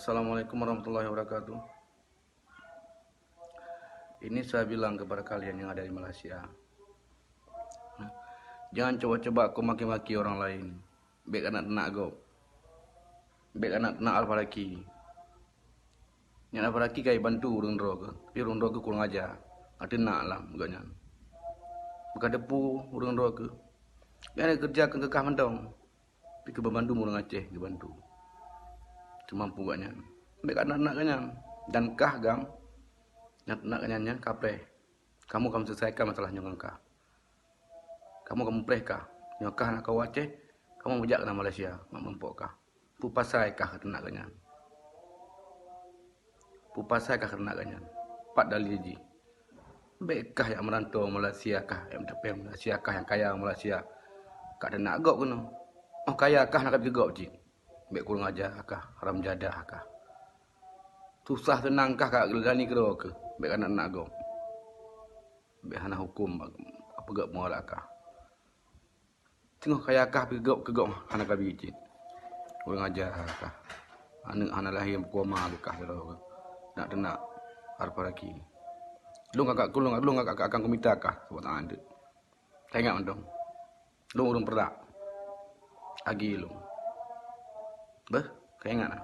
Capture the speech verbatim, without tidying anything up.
Assalamualaikum warahmatullahi wabarakatuh. Ini saya bilang kepada kalian yang ada di Malaysia, jangan coba-coba kau maki-maki orang lain. Bèk keuneuk teunak gob. Bèk keuneuk teunak Alfa Laki. Nyan Alfa Laki ka jibantu ureueng droe keuh, tapi ureueng droe keuh kurang aja. Ka teunak lam gobnyan. Beuka teupu ureueng droe keuh. Nyan keureuja keu kah mantong. Tapi keu banmandum ureueng Aceh geubantu. Seumampu gobnyan. Bèk kah teunak gobnyan. Dan kah GAM, nyang teunak gobnyan nyan ka preh. Kamoe ka meuselesaikan masalah nyoe ngon kah. Kamoe ka mupreh kah. Nyoe kah na kawoe Aceh, kamoe meujak keunan Malaysia, mak meurumpok kah. Peue pasai kah teunak gobnyan? Peue pasai kah teunak gobnyan? Pat dalil jih? Bèk kah jak meuranto Malaysia kah, jak meutapéng Malaysia kah, nyang kaya Malaysia. Ka teunak gob keunoe. Oh kaya kah na ka bri gob cit. Bèk kurang aja kah, haram jadah kah. Susah seunang kah ka geulani keudroe keuh, bèk kah teunak gob. Bèk hana huköm, peugöt muara kah. Teungoh kaya kah pih gob keu gob hana ka bri cit. Kurang aja kah. Aneuk hana lahé bukoma keu kah sidroe keuh. Nak teunak Alfa Laki. Lôn kakak kulong, lôn kakak akan kumita kah saboh tangan teuk. Ka ingat mantong. Lôn ureueng peurdak. Agi lôn. Beuh, ka ingat ah.